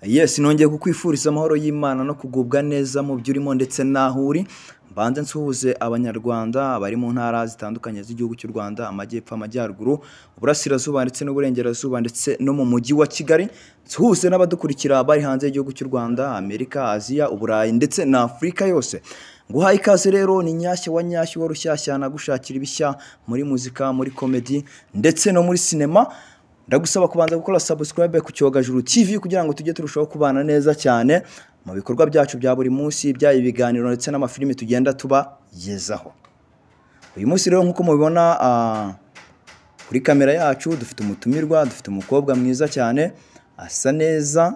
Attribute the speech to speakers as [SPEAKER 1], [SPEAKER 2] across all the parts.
[SPEAKER 1] Yes, nongeye kukwifuriza amahoro y'Imana no kugubwa neza mu byo urimo ndetse n'aho uri. Mbanze nsuhuze Abanyarwanda bari mu ntara zitandukanye z'igihugu cy'u Rwanda, amajyepfo, amajyaruguru, uburasirazuba ndetse n'uburengerazuba, ndetse no mu mujyi wa Kigali. Nsuhuze n'abadukurikira bari hanze y'igihugu cy'u Rwanda, Amerika, Aziya, Uburayi ndetse na Afurika yose. Nguhaye ikaze rero, ni Nyashya wa Nyashya wa Rushyashya, nagushakira ibishya muri muzika, muri comedy ndetse no muri sinema. Ndagusaba kubanza gukora subscribe ku Cyogajuru TV kugira ngo tujye turushaho kubana neza cyane mu bikorwa byacu bya buri munsi, byaba ibiganiro ndetse n'amafilimi tugenda tubagezaho. Uyu munsi rero, nk'uko mubibona kuri kamera yacu, dufite umutumirwa, dufite umukobwa mwiza cyane, asa neza,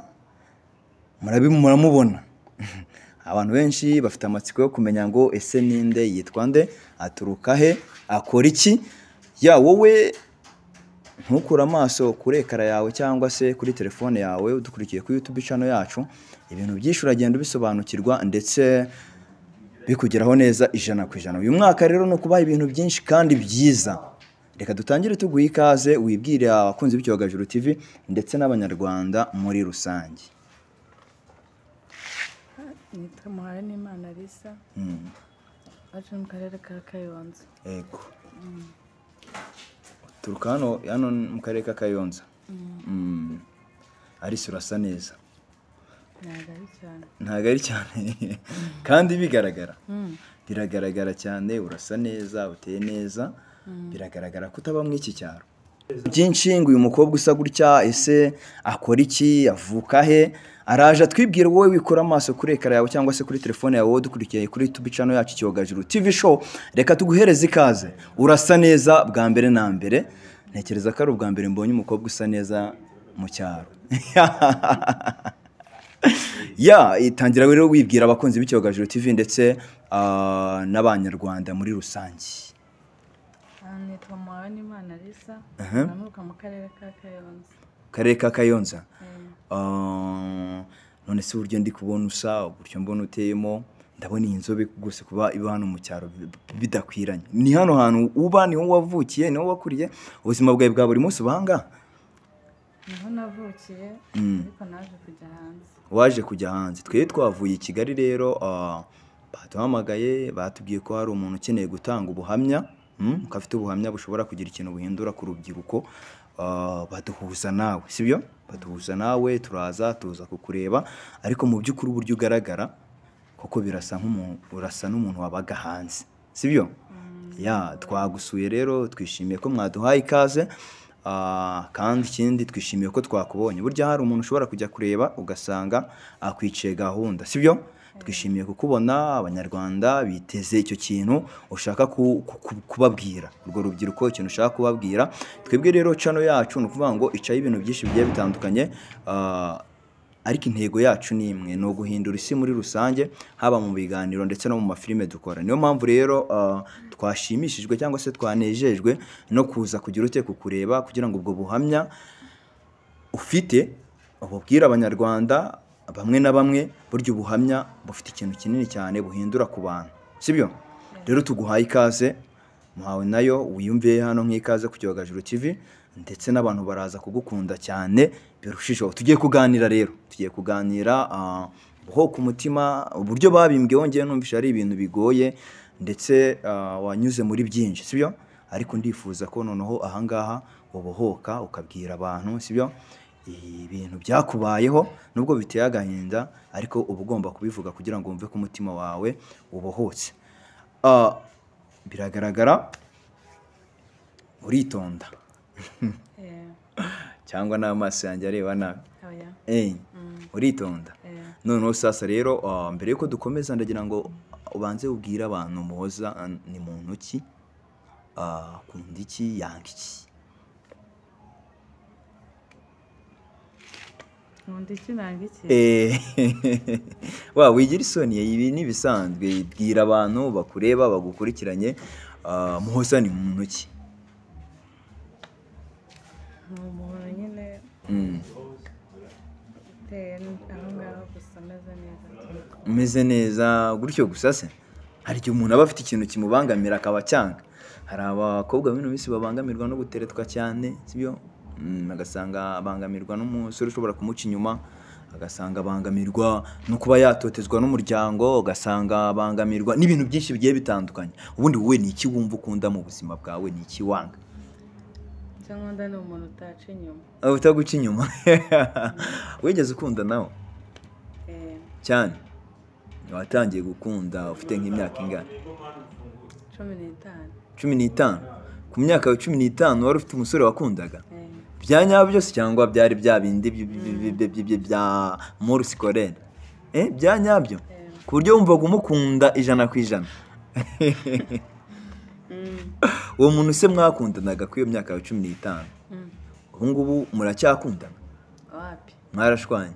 [SPEAKER 1] muramubona. Abantu benshi bafite amatsiko yo kumenya ngo ese ninde, yitwa nde, aturuka he, akora iki? Ya wowe ntukure amaso kuri écran yawe cyangwa se kuri telefone yawe udukurikiye kuri YouTube channel yacu, ibintu byinshi uragenda ubisobanukirwa ndetse bikugeraho neza 100%. Uyu mwaka rero ni ukubaha ibintu byinshi kandi byiza. Reka dutangire tuguhe ikaze, wibwire abakunzi b'Icyogajuru TV ndetse n'Abanyarwanda muri rusange.
[SPEAKER 2] Nitwa Muhawenimana Alisa, aje mu karere ka Kayonza.
[SPEAKER 1] Yego, uturuka hano mu karere ka Kayonza. Alice, urasa neza.
[SPEAKER 2] Ntabwo ari cyane.
[SPEAKER 1] Ntabwo ari cyane kandi bigaragara, biragaragara cyane, urasa neza, uteye neza, biragaragara ko utaba muri iki cyaro. Byinshi ngo uyu mukobwa usa gutya ese akora iki, avuka he? Araje atwibwira. Wowe wikura amaso kuri écran yawe cyangwa se kuri telefone yawe, wowe dukurikiye kuri YouTube channel yacu Icyogajuru TV Show, reka tuguhereze ikaze. Urasa neza bwa mbere na mbere, ntekereza ko ari ubwa mbere mbonye umukobwa usa neza mu cyaro. Ya, itangira rero wibwira abakunzi b'Icyogajuru TV ndetse n'Abanyarwanda muri rusange.
[SPEAKER 2] Nitwa Muhawenimana Alisa, namuka mu karere ka Kayonza.
[SPEAKER 1] Karere ka Kayonza.
[SPEAKER 2] Eh.
[SPEAKER 1] None se uburyo ndi kubona usa, uburyo mbona uteyemo, ndabona iyi nzobe rwose kuba iba hano mu cyaro bidakwiranye. Ni hano hantu uba, niho wavukiye, niho wakuriye, ubuzima bwawe bwa buri munsi uba ahangaha?
[SPEAKER 2] Niho navukiye, ariko naje kujya hanze.
[SPEAKER 1] Waje kujya hanze. Twe twavuye i Kigali rero, baduhamagaye batubwiye ko hari umuntu ukeneye gutanga ubuhamya, ko afite ubuhamya bushobora kugira ikintu buhindura ku rubyiruko, baduhuza nawe, sibyo? Baduhuza nawe, turaza, tuza kukureba, ariko mu by'ukuri uburyo ugaragara koko birasa nk'umuntu, urasa n'umuntu wabaga hanze, sibyo? Ya, twagusuye rero, twishimiye ko mwaduhaye ikaze, kandi ikindi twishimiye ko twakubonye. Burya hari umuntu ushobora kujya kureba ugasanga akwiciye gahunda, sibyo? Twishimiye kukubona. Abanyarwanda biteze icyo kintu ushaka kubabwira, urwo rubyiruko, ikintu ushaka kubabwira. Twebwe rero channel yacu ni ukuvuga ngo icaho ibintu byinshi bigiye bitandukanye, ariko intego yacu ni imwe, ni uguhindura isi muri rusange, haba mu biganiro ndetse no mu mafilime dukora. Niyo mpamvu rero twashimishijwe cyangwa se twanejejwe no kuza kugira ute, kukureba, kugira ngo ubwo buhamya ufite ububwire Abanyarwanda bamwe na bamwe. Burya ubuhamya bufite ikintu kinini cyane buhindura ku bantu, sibyo? Rero tuguhaye ikaze, muhawe nayo, wiyumviye hano nk'ikaze ku Cyogajuru TV, ndetse n'abantu baraza kugukunda cyane birushijeho. Tugiye kuganira rero, tugiye kuganira ho ku mutima, uburyo babimbwiye, wongeye numvisha ari ibintu bigoye ndetse wanyuze muri byinshi, sibyo? Ariko ndifuza ko noneho ahangaha ubohoka ukabwira abantu, sibyo, ibintu byakubayeho, nubwo biteye agahinda, ariko uba ugomba kubivuga kugira ngo wumve ko umutima wawe ubohotse. Biragaragara uritonda.
[SPEAKER 2] Eh.
[SPEAKER 1] Cyangwa n'amaso yanjye areba nabi?
[SPEAKER 2] Oya.
[SPEAKER 1] Uritonda.
[SPEAKER 2] Eh.
[SPEAKER 1] Noneho sasa rero, mbere yuko dukomeza, ndagira ngo ubanze ubwire abantu Muhoza ni muntu ki, akunda iki, yanga iki?
[SPEAKER 2] Nkunda iki, nanga iki?
[SPEAKER 1] Wa wigira isoni, ibi ni ibisanzwe. Bwira abantu bakureba, bagukurikiranye, Muhoza ni muntu ki?
[SPEAKER 2] Ni umuntu nyine uteye aho ngaho gusa, ameze neza tu.
[SPEAKER 1] Umeze neza gutyo gusa se? Hari igihe umuntu aba afite ikintu kimubangamira akaba cyanga. Hari abakobwa b'ino minsi babangamirwa no guteretwa cyane, sibyo? Agasanga abangamirwa n'umusore ushobora kumuca inyuma. Agasanga abangamirwa no kuba yatotezwa n'umuryango, ugasanga abangamirwa n'ibintu byinshi bigiye bitandukanye. Ubundi wowe ni iki wumva ukunda mu buzima bwawe, ni iki wanga?
[SPEAKER 2] Icyo nkunda ni umuntu utaca inyuma.
[SPEAKER 1] Utaguca inyuma. Wigeze ukunda nawe? Cyane. Watangiye gukunda ufite nk'imyaka ingana?
[SPEAKER 2] 15.
[SPEAKER 1] 15? Ku myaka ya 15 wari ufite umusore wakundaga? Bya nyabyo se cyangwa byari bya bindi bya morusikorere? Bya nyabyo? Ku buryo wumvaga umukunda 100%. Uwo muntu se mwakundanaga kuri iyo myaka ya 15? Ubu ngubu muracyakundana?
[SPEAKER 2] Wapi?
[SPEAKER 1] Mwarashwanye?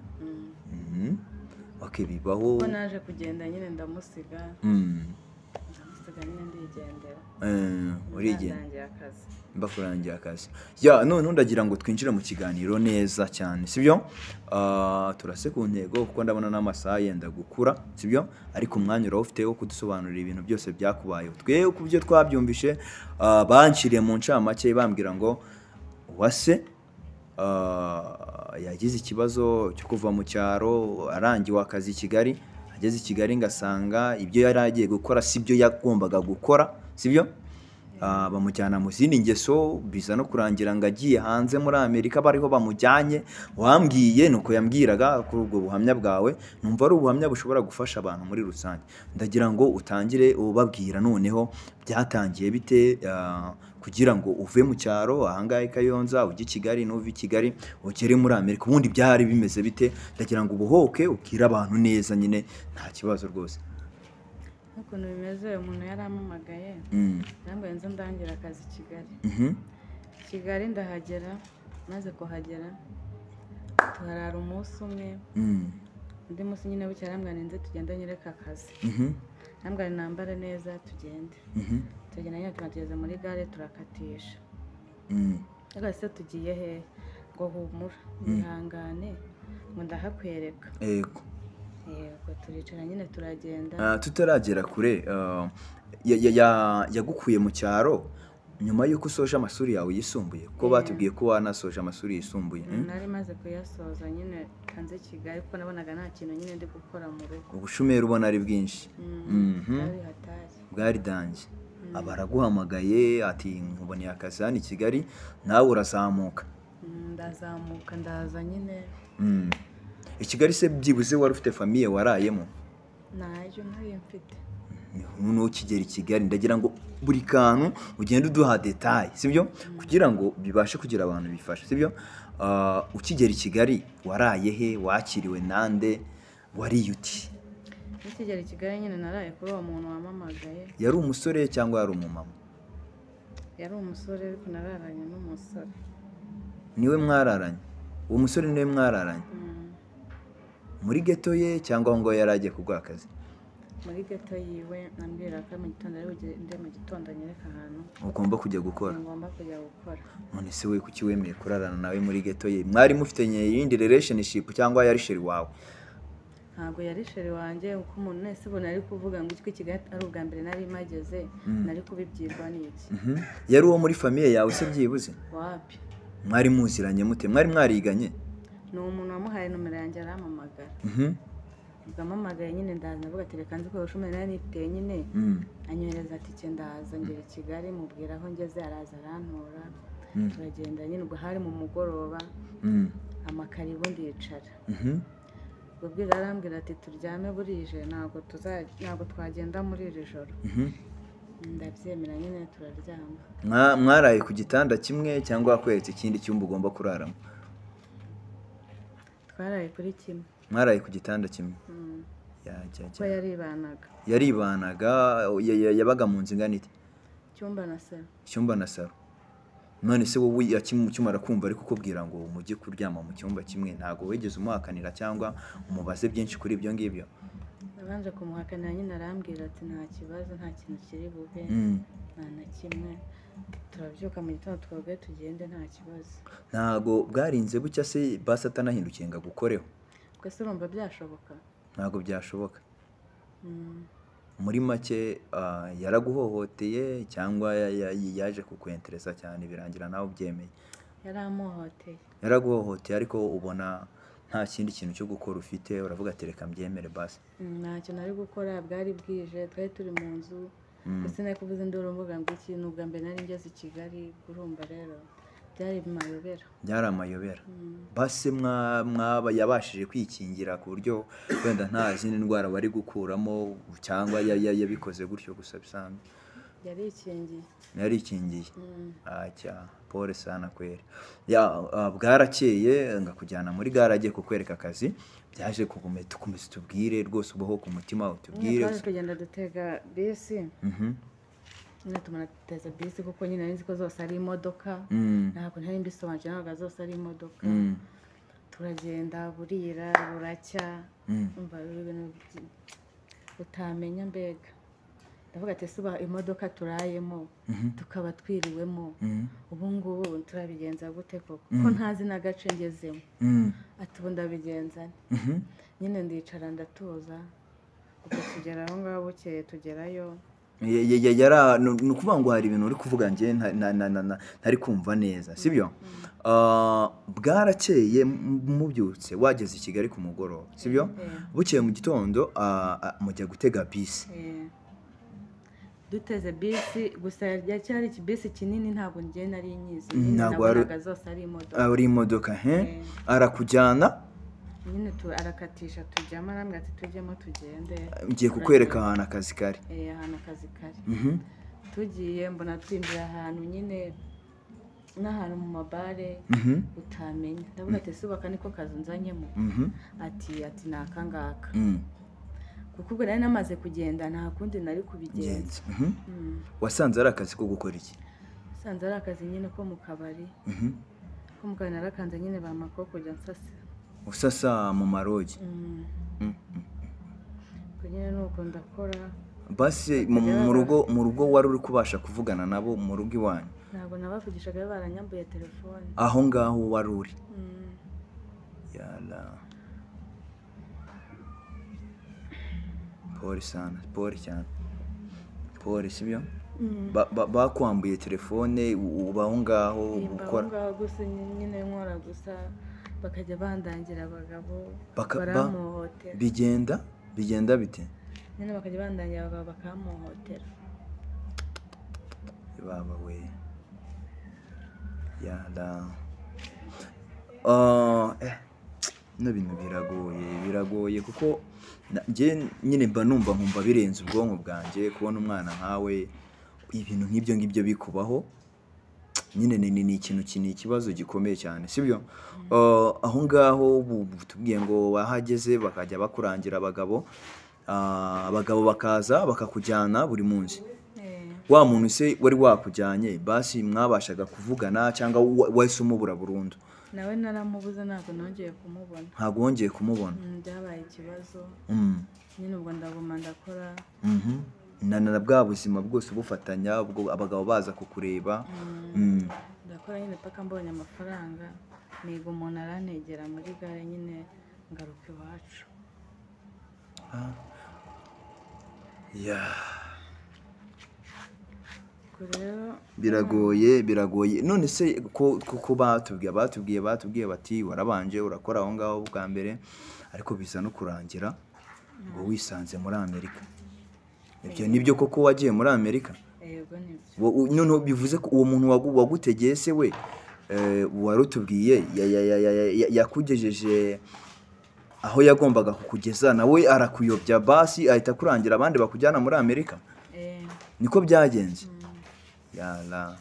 [SPEAKER 1] Okay, bibaho.
[SPEAKER 2] Ko naje kugenda nyine ndamusiga. Ndamusiga nyine ndigendera.
[SPEAKER 1] Urigenda. Mbakurangiye akazi. Ya none ndagira ngo twinjire mu kiganiro neza cyane, sibyo? Turase ku ntego kuko ndabona n'amasaha yenda gukura, sibyo? Ariko umwanya urawufite wo kudusobanurira ibintu byose byakubayeho. Twe ku byo twabyumvishe, banciriye mu ncamake bambwira ngo Uwase yagize ikibazo cyo kuva mu cyaro, arangiwe akazi i Kigali, ageze i Kigali ngasanga ibyo yari agiye gukora sibyo yagombaga gukora, sibyo? Bamujyana mu zindi ngeso, biza no kurangira ngo agiye hanze muri Amerika bariho bamujyanye. Wambwiye nuko yambwiraga kuri ubwo buhamya bwawe, numva ari ubuhamya bushobora gufasha abantu muri rusange. Ndagira ngo utangire ubabwira noneho byatangiye bite kugira ngo uve mu cyaro ahangaha i Kayonza ujye i Kigali, n'uve i Kigali ugere muri Amerika, ubundi byari bimeze bite? Ndagira ngo ubuhoke ubwire abantu neza nyine, nta kibazo rwose.
[SPEAKER 2] Ukuntu bimeze, umuntu yarampamagaye yambaye nzo ndangira akazi i Kigali. Kigali ndahagera, maze kuhagera tuharara umunsi umwe. Undi munsi nyine bucya arambwira nze tugende nyereka akazi. Arambwira nambare neza tugende. Tugenda nyine tugeze muri gare turakatisha. Ariko se tugiye he? Ngo humura ihangane ngo ndahakwereka.
[SPEAKER 1] Yego.
[SPEAKER 2] Yego, turicara nyine turagenda.
[SPEAKER 1] Tutaragera kure, yagukuye mu cyaro nyuma y'uko usoje amashuri yawe yisumbuye, kuko batubwiye ko wanasoje amashuri yisumbuye.
[SPEAKER 2] Nari maze kuyasoza nyine hanze Kigali, kuko nabonaga nta kintu nyine ndi gukora mu rugo.
[SPEAKER 1] Ubushomeri ubona ari bwinshi. Bwari danje. Abaraguhamagaye ati nkuboneye akazi hano i Kigali, nawe urazamuka.
[SPEAKER 2] Ndazamuka ndaza nyine.
[SPEAKER 1] I Kigali se byibuze wari ufite famille warayemo?
[SPEAKER 2] Nayo ntayo mfite.
[SPEAKER 1] Noneho ukigera i Kigali ndagira ngo buri kantu ugende uduha detail, sibyo? Kugira ngo bibashe kugira abantu bifasha, sibyo? Ukigera i Kigali waraye he? Wakiriwe nande? Wariye uti?
[SPEAKER 2] Ukigera i Kigali nyine naraye kuri uwo muntu wamamagaye.
[SPEAKER 1] Yari umusore cyangwa yari umumama?
[SPEAKER 2] Yari umusore ariko nararanye n'umusore.
[SPEAKER 1] Niwe mwararanye? Uwo musore niwe mwararanye? Muri ghetto ye cyangwa aho ngo yari agiye kuguha akazi?
[SPEAKER 2] Muri ghetto yiwe, nambwira ko mu gitondo ari bugende, mu gitondo anyereka ahantu
[SPEAKER 1] ugomba kujya gukora.
[SPEAKER 2] Ngomba kujya gukora.
[SPEAKER 1] None se we kuki wemeye kurarana nawe muri ghetto ye? Mwari mufitanye iyindi relationship cyangwa yari sheri wawe?
[SPEAKER 2] Ntabwo yari sheri wanjye, kuko umuntu wese ubona ari kuvuga ngo iki Kigali ari ubwa mbere nari mageze, nari kubibyirwa n'iki.
[SPEAKER 1] Yari uwo muri famille yawe se byibuze?
[SPEAKER 2] Wapi?
[SPEAKER 1] Mwari muziranye mute? Mwari mwariganye?
[SPEAKER 2] Ni umuntu wamuhaye nomero yanjye arampamagara. Ubwo nyine ndaza ndavuga ati reka nzi ko ubushomeri nari nifite nyine. Anyohereza tike ndaza ngera i Kigali, mubwira aho ngeze araza arantora. Turagenda nyine, ubwo hari mu mugoroba. Amakaribu ndicara. Ubwo bwiza arambwira ati turyame burije, ntabwo twagenda muri iri joro. Ndabyemera nyine turaryama.
[SPEAKER 1] Mwaraye ku gitanda kimwe cyangwa wakweretse ikindi cyumba ugomba kuraramo?
[SPEAKER 2] Twaraye kuri kimwe.
[SPEAKER 1] Mwaraye ku gitanda kimwe?
[SPEAKER 2] Kuko yaribanaga.
[SPEAKER 1] Yaribanaga, yabaga mu nzu ingana ite?
[SPEAKER 2] Icyumba na salo.
[SPEAKER 1] Icyumba na salo. None se wowe akimara kumva ari kukubwira ngo mujye kuryama mu cyumba kimwe, ntago wigeze umuhakanira cyangwa umubaze byinshi kuri ibyo ngibyo?
[SPEAKER 2] Nabanje kumuhakanira nyine, arambwira ati nta kibazo, nta kintu kiri bube, nta na kimwe. Turabyuka mu gitondo twebwe tugende nta kibazo.
[SPEAKER 1] Ntago bwarinze bucya se basi atanahindukiye ngo agukoreho?
[SPEAKER 2] Twese urumva byashoboka?
[SPEAKER 1] Ntago byashoboka. Muri make yaraguhohoteye cyangwa yaje kukwenteresa cyane birangira nawe ubyemeye?
[SPEAKER 2] Yaramuhoteye.
[SPEAKER 1] Yaraguhohoteye, ariko ubona nta kindi kintu cyo gukora ufite, uravuga ati reka mbyemere basi.
[SPEAKER 2] Ntacyo nari gukora, bwari bwije, twari turi mu nzu. Gusa nari kuvuza induru mvuga ngo iki ni ubwa mbere nari ngeze i Kigali, urumva rero byari amayobera.
[SPEAKER 1] Byari amayobera. Basi mwaba yabashije kwikingira ku buryo wenda nta zindi ndwara bari gukuramo, cyangwa yabikoze gutyo gusa bisanzwe?
[SPEAKER 2] Yarikingiye.
[SPEAKER 1] Yarikingiye. Acya, pole sana kweri. Ya, bwarakeye ngakujyana muri gare agiye kukwereka akazi, byaje kugume tukomeze tubwire rwose uboho ku mutima utubwire.
[SPEAKER 2] Twaje kugenda dutega bisi. Nyine tumara duteza bisi kuko nyine nari nzi ko zose ari imodoka. Ntabwo ntari mbisobanukiwe, ntabwo zose ari imodoka. Turagenda burira buracya. Umva ibintu utamenya mbega. Ndavuga ati suba imodoka turayemo tukaba twiriwemo, ubu ngubu turabigenza gute koko ko ntazi n'agace ngezemo? Ati ubu ndabigenza nte? Nyine ndicara ndatuza, ubwo tugera aho ngaho bukeye tugerayo.
[SPEAKER 1] Ni ukuvuga ngo hari ibintu uri kuvuga njye ntari kumva neza, sibyo? Bwarakeye mubyutse wageze i Kigali ku mugoroba, sibyo? Bukeye mu gitondo mujya gutega bisi.
[SPEAKER 2] Duteze bisi, gusa cyari ikibisi kinini ntabwo njye nari nyizi, nabonaga zose ari imodoka.
[SPEAKER 1] Ari imodoka, he? Arakujyana
[SPEAKER 2] nyine arakatisha tujyamo, arambwira ati tujyemo tugende.
[SPEAKER 1] Ngiye kukwereka ahantu akazi kari.
[SPEAKER 2] Ahantu akazi kari. Tugiye mbona twinjira ahantu nyine n'ahantu mu mabare utamenya. Ndavuga ati subaka niko kazi nzanyemo. Ati ati naka ngaka. Kuko ubwo nari namaze kugenda nta kundi nari kubigenza.
[SPEAKER 1] Wasanze ari akazi ko gukora iki?
[SPEAKER 2] Wasanze ari akazi nyine ko mu kabari. Ko mu kabari narakanze nyine bampa ko kujya nsasa.
[SPEAKER 1] Usasa mu marogi.
[SPEAKER 2] Nyine nuko ndakora.
[SPEAKER 1] Basi mu rugo wari uri kubasha kuvugana nabo mu rugo iwanyu?
[SPEAKER 2] Ntabwo nabavugishaga, baranyambuye telefone.
[SPEAKER 1] Aho ngaho wari uri? Yala. Pole sana, pole cyane. Pole, sibyo? Bakwambuye telefone uba aho ngaho ukora?
[SPEAKER 2] Aho ngaho gusa nyine nkora gusa, bakajya bandangira abagabo baramuhotera.
[SPEAKER 1] Bigenda bite?
[SPEAKER 2] Nyine bakajya bandangira abagabo bakamuhotera.
[SPEAKER 1] Baba we. Yala. No bintu biragoye kuko njye nyine mba numva nkumva birenze ubwonko bwanjye kubona umwana nkawe ibintu nk'ibyo ngibyo bikubaho. Nyine ni ikintu ni ikibazo gikomeye cyane, sibyo? Aho ngaho tubwiye ngo wahageze bakajya bakurangira abagabo, abagabo bakaza bakakujyana buri munsi. Wa muntu se wari wakujyanye basi mwabashaga kuvugana cyangwa wahise umubura burundu?
[SPEAKER 2] Nawe naramubuze, ntabwo nongeye kumubona.
[SPEAKER 1] Ntabwo wongeye kumubona?
[SPEAKER 2] Byabaye ikibazo. Nyine ubwo ndaguma ndakora.
[SPEAKER 1] Na bwa buzima bwose bufatanya, ubwo abagabo baza kukureba.
[SPEAKER 2] Ndakora nyine paka mbonye amafaranga, niga umuntu arantegera muri gare nyine ngaruka iwacu.
[SPEAKER 1] Biragoye. None se ko batubwiye bati warabanje urakora aho ngaho bwa mbere, ariko biza no kurangira ngo wisanze muri Amerika. Ibyo nibyo koko wagiye muri Amerika?
[SPEAKER 2] Yego nibyo.
[SPEAKER 1] None bivuze ko uwo muntu wagutegeye se we warutubwiye yakugejeje aho yagombaga kukugeza, nawe arakuyobya basi ahita kurangira abandi bakujyana muri Amerika? Niko byagenze. Yala.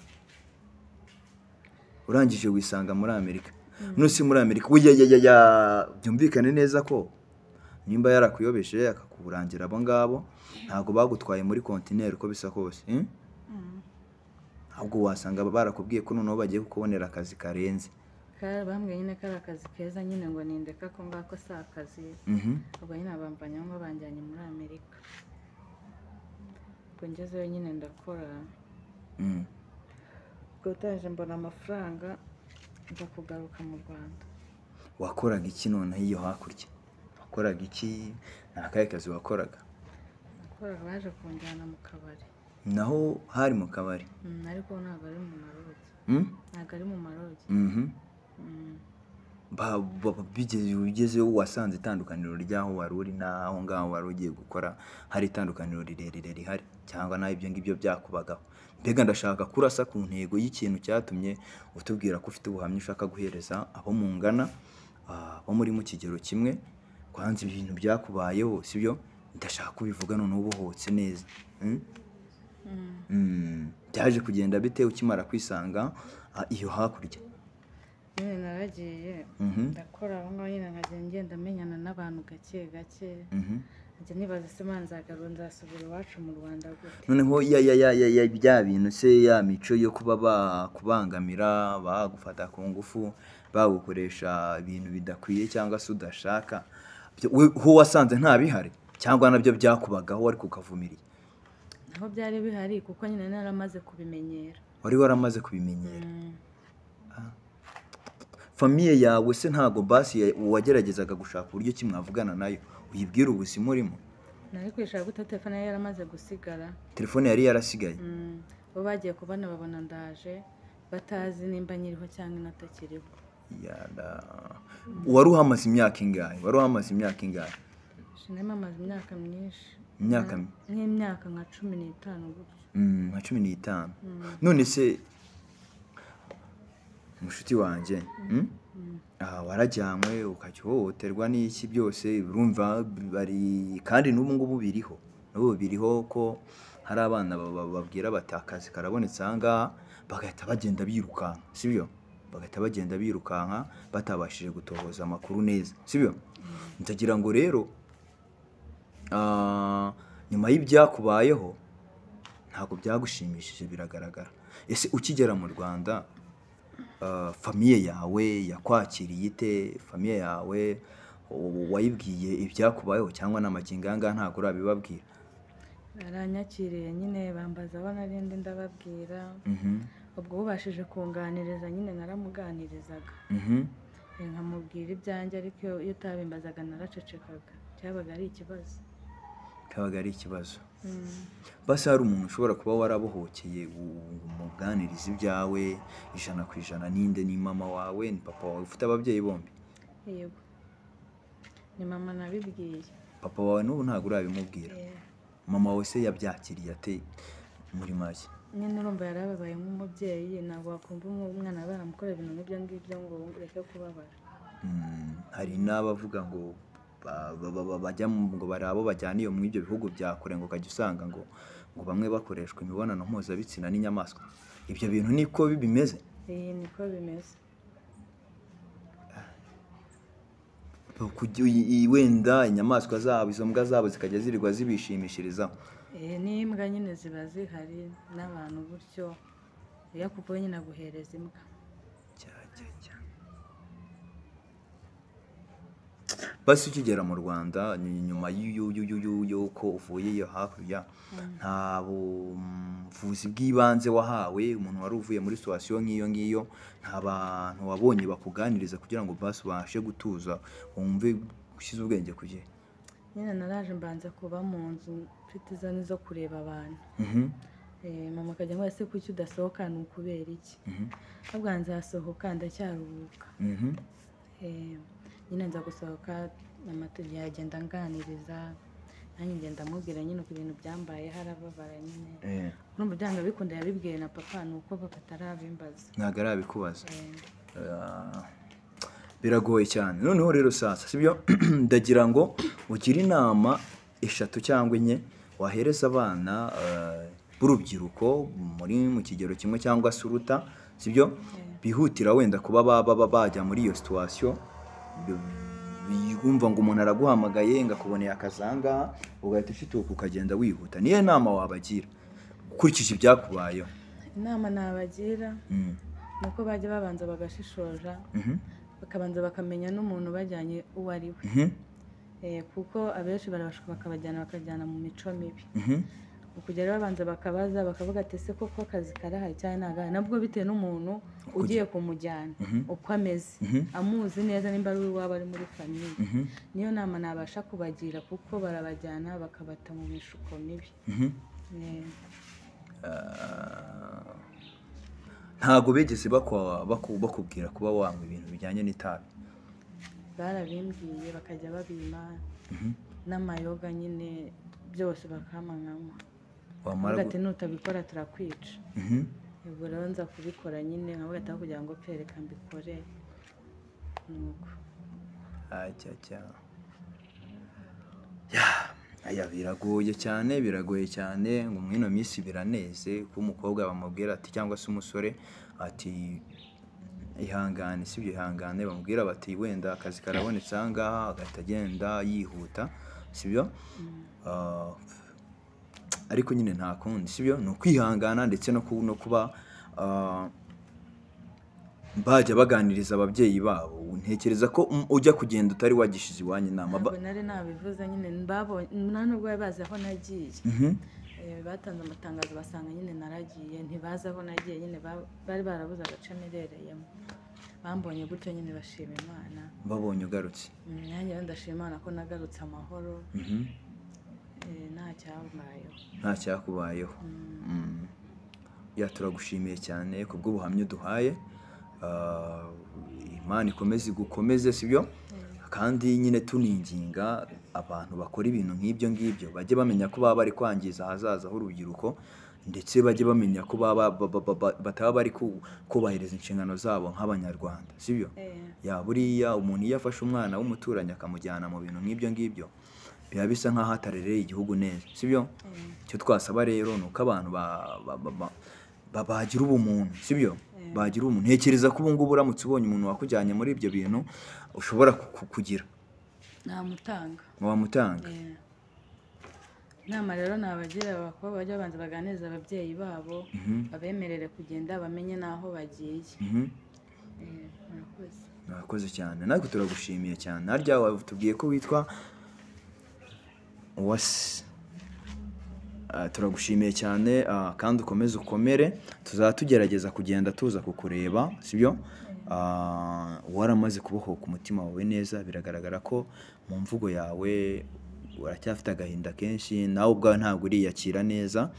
[SPEAKER 1] Urangije wisanga muri Amerika. None muri Amerika byumvikane neza ko nimba yarakuyobeshe akakurangira abo ngabo, ntabwo bagutwaye muri kontineri uko bisa kose. Ahubwo wasanga barakubwiye ko noneho bagiye kukubonera akazi karenze.
[SPEAKER 2] Bambwiye nyine ko ari akazi keza nyine ngo nindeka ko ngako si akazi. Ubwo nyine bamvanye aho banjyanye muri Amerika. Ubwo ngezeyo nyine ndakora. Ubwo utaje mbona amafaranga nza kugaruka mu Rwanda.
[SPEAKER 1] Wakoraga iki noneho iyo hakurya? Wakoraga iki? Ni akahe kazi wakoraga?
[SPEAKER 2] Nakoraga, baje kunjyana mu kabari.
[SPEAKER 1] Naho hari mu kabari?
[SPEAKER 2] Ariko ntabwo ari mu marogi. Ntabwo ari mu marogi.
[SPEAKER 1] Ugezeyo wasanze itandukaniro ry'aho wari uri n'aho ngaho wari ugiye gukora, hari itandukaniro rirerire rihari cyangwa nawe ibyo ngibyo byakubagaho? Mbega ndashaka kurasa ku ntego y'ikintu cyatumye utubwira ko ufite ubuhamya ushaka guhereza abo mungana, abo muri mu kigero kimwe, kwanza ibintu byakubayeho, sibyo? Ndashaka kubivuga noneho ubohotse neza. Byaje kugenda bite ukimara kwisanga iyo hakurya?
[SPEAKER 2] Nyine naragiye ndakora aho ngaho, nyine nkajya ngenda menyana n'abantu gake gake, nkajya nibaza se Imana nzagarura nzasubira iwacu mu Rwanda gute?
[SPEAKER 1] Noneho ya bya bintu se, ya mico yo kuba bakubangamira, bagufata ku ngufu, bagukoresha ibintu bidakwiye cyangwa se udashaka, ho wasanze nta bihari cyangwa nabyo byakubagaho ariko ukavumiriye?
[SPEAKER 2] Naho byari bihari kuko nyine naramaze kubimenyera.
[SPEAKER 1] Wari waramaze kubimenyera. Famiye yawe se ntago basi wageragezaga gushaka uburyo ki mwavugana nayo uyibwira ubuzima urimo?
[SPEAKER 2] Nari kwishaka gute, telefone yari yaramaze gusigara.
[SPEAKER 1] Telefone yari yarasigaye.
[SPEAKER 2] Bo bagiye kubona babona ndaje batazi nimba nyiriho cyangwa natakiriho.
[SPEAKER 1] Wari uhamaze imyaka ingahe? Wari uhamaze imyaka ingahe?
[SPEAKER 2] Sinari imyaka myinshi.
[SPEAKER 1] Imyaka
[SPEAKER 2] nk'imyaka nka 15 gutyo.
[SPEAKER 1] Nka 15. None se mushuti wanjye, warajyanywe ukajya uhohoterwa n'iki byose, urumva bari kandi n'ubu ngubu biriho, n'ubu biriho ko hari abana babwira bati akazi karabonetse aha ngaha, bagahita bagenda birukanka, sibyo? Bagahita bagenda birukanka batabashije gutohoza amakuru neza, sibyo? Ndagira ngo rero nyuma y'ibyakubayeho ntabwo byagushimishije biragaragara. Ese ukigera mu Rwanda famiye yawe yakwakiriye ite? Famiye yawe wayibwiye ibyakubayeho cyangwa n'amagingo aya ngaya ntabwo urabibabwira?
[SPEAKER 2] Baranyakiriye nyine, bambaza aho nari ndi ndababwira. Ubwo ubashije kunganiriza nyine naramuganirizaga, nkamubwira ibyanjye, ariko iyo utabimbazaga naracecekaga, cyabaga ari ikibazo.
[SPEAKER 1] Cyabaga ari ikibazo. Basi hari umuntu ushobora kuba warabohokeye umuganiriza ibyawe 100%? Ninde? Ni mama wawe? Ni papa wawe? Ufite ababyeyi bombi?
[SPEAKER 2] Yego, ni mama nabibwiye.
[SPEAKER 1] Papa wawe n'ubu ntabwo urabimubwira? Mama wawe se yabyakiriye ate muri make?
[SPEAKER 2] Nyine urumva yarababaye nk'umubyeyi, ntabwo wakumva umwana baramukorera ibintu nk'ibyo ngibyo ngo ureke kubabara.
[SPEAKER 1] Hari n'abavuga ngo bajya ngo bari abo bajyana iyo muri ibyo bihugu bya kure, ngo ukajya usanga ngo bamwe bakoreshwa imibonano mpuzabitsina n'inyamaswa. Ibyo bintu niko bimeze?
[SPEAKER 2] Niko bimeze.
[SPEAKER 1] Wenda inyamaswa zabo, izo mbwa zabo zikajya zirirwa zibishimishirizaho.
[SPEAKER 2] N'imbwa nyine ziba zihari n'abantu gutyo, iyo akuvuye nyine aguhereza imbwa.
[SPEAKER 1] Basi ukigera mu Rwanda nyuma y'uko uvuye iyo hakurya, nta buvuzi bw'ibanze wahawe? Umuntu wari uvuye muri situation nk'iyo ngiyo, nta bantu wabonye bakuganiriza kugira ngo basi ubashe gutuza wumve ushyize ubwenge ku gihe?
[SPEAKER 2] Nyine naraje mbanza kuba mu nzu mfite izoni zo kureba abantu. Mama akajya ambwira se kuki udasohoka, ni ukubera iki? Ahubwo nzasohoka ndacyaruhuka. Nyine nza gusohoka, mama yagenda anganiriza, nanjye ngenda amubwira nyine uko ibintu byambaye, harababara nyine. Urumva byanga bikunda yabibwiye na papa, ni uko papa atarabimbaza.
[SPEAKER 1] Ntabwo arabikubaza. Biragoye cyane. Noneho rero sasa, sibyo? Ndagira ngo ugire inama 3 cyangwa 4 wahereza abana b'urubyiruko muri mu kigero kimwe cyangwa se uruta, sibyo? Bihutira wenda kuba bajya muri iyo situation, yumva ngo umuntu araguhamagaye ngo akuboneye akazanga, ugahita ushituka ukagenda wihuta. Niyo nama wabagira ukurikije ibyakubayeho?
[SPEAKER 2] Inama nabagira ni uko bajya babanza bagashishoza, bakabanza bakamenya n'umuntu bajyanye uwo ari we, kuko abenshi barabashuka bakabajyana bakajyana mu mico mibi. Ukugera babanza bakabaza bakavuga ati ese koko akazi karahari cyangwa ntabwo, nabwo bitewe n'umuntu ugiye kumujyana uko ameze, amuzi neza nimba ari uwaba ari muri famiye. Niyo nama nabasha kubagira kuko barabajyana bakabata mu mishuko mibi.
[SPEAKER 1] Ntabwo bigeze bakubwira kuba wanywa ibintu bijyanye n'itabi?
[SPEAKER 2] Barabimbwiye bakajya babima n'amayoga nyine byose bakampa nkanywa.
[SPEAKER 1] Wamara
[SPEAKER 2] Ati nutabikora turakwica. Ubwo rero nza kubikora nyine nkavuga ati kugira ngo pfe reka mbikore. Nuko.
[SPEAKER 1] Acya. Aya biragoye cyane, biragoye cyane ngo mwino minsi biraneze ko umukobwa bamubwira ati cyangwa se umusore ati ihangane, sibyo ihangane, bamubwira bati wenda akazi karabonetse aha ngaha, agahita agenda yihuta, sibyo? Ariko nyine nta kundi, sibyo? Ni ukwihangana ndetse no kuba bajya baganiriza ababyeyi babo. Ntekereza ko ujya kugenda utari wagishize iwanyu inama.
[SPEAKER 2] Ntabwo nari nabivuze nyine, babonye nta nubwo bari bazi aho nagiye. Batanze amatangazo basanga nyine naragiye, ntibazi aho nagiye nyine, bari barabuze agace nerereyemo. Bambonye gutyo nyine bashima Imana.
[SPEAKER 1] Babonye ugarutse.
[SPEAKER 2] Nanjye rero ndashima Imana ko nagarutse amahoro. Nta cyambayeho.
[SPEAKER 1] Nta cyakubayeho. Ya turagushimiye cyane kubw'ubuhamya uduhaye. Imana ikomeze igukomeze, sibyo? Kandi nyine tuninginga abantu bakora ibintu nk'ibyo ngibyo bajye bamenya ko baba bari kwangiza ahazaza h'urubyiruko, ndetse bajye bamenya ko baba bataba bari kubahiriza inshingano zabo nk'abanyarwanda, sibyo? Ya buriya umuntu iyo afashe umwana w'umuturanyi akamujyana mu bintu nk'ibyo ngibyo biba bisa nk'aho atarereye igihugu neza, sibyo? Icyo twasaba rero ni uko abantu bagira ubumuntu, sibyo? Bagira ubumuntu. Ntekereza ko ubu ngubu uramutse ubonye umuntu wakujyanye muri ibyo bintu ushobora kugira
[SPEAKER 2] namutanga.
[SPEAKER 1] Wamutanga.
[SPEAKER 2] Inama rero nabagira abakobwa bajya babanza baganiriza ababyeyi babo, babemerere kugenda bamenye n'aho bagiye. Murakoze.
[SPEAKER 1] Murakoze cyane, natwe turagushimiye cyane. Harya watubwiye ko witwa Uwase. Turagushimiye cyane, kandi ukomeze ukomere, tuzaba tugerageza kugenda tuza kukureba, sibyo? Waramaze kubohoka umutima wawe neza, biragaragara ko mu mvugo yawe uracyafite agahinda kenshi, nawe ubwawe ntabwo uriyakira neza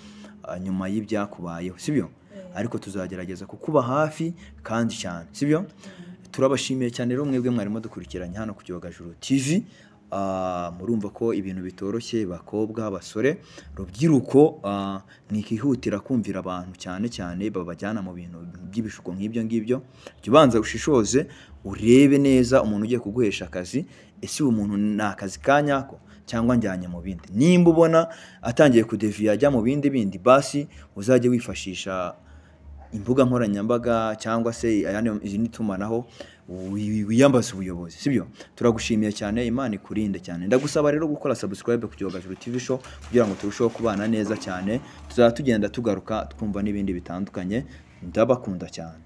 [SPEAKER 1] nyuma y'ibyakubayeho, sibyo? Ariko tuzagerageza kukuba hafi kandi cyane, sibyo? Turabashimiye cyane rero mwebwe mwarimo dukurikiranye hano ku Cyogajuru TV. Murumva ko ibintu bitoroshye, bakobwa, basore, rubyiruko, mwikihutira kumvira abantu cyane cyane babajyana mu bintu by'ibishuko nk'ibyo ngibyo. Jya ubanza ushishoze urebe neza umuntu ugiye kuguhesha akazi, ese uyu muntu ni akazi ka nyako cyangwa njyanye mu bindi? Nimba ubona atangiye kudeviya ajya mu bindi bindi, basi uzajye wifashisha imbuga nkoranyambaga cyangwa se izindi tumanaho, wiyambaze ubuyobozi, sibyo? Turagushimiye cyane, Imana ikurinde cyane. Ndagusaba rero gukora subscribe ku Cyogajuru TV Show kugira ngo turusheho kubana neza cyane. Tuzaba tugenda tugaruka twumva n'ibindi bitandukanye. Ndabakunda cyane.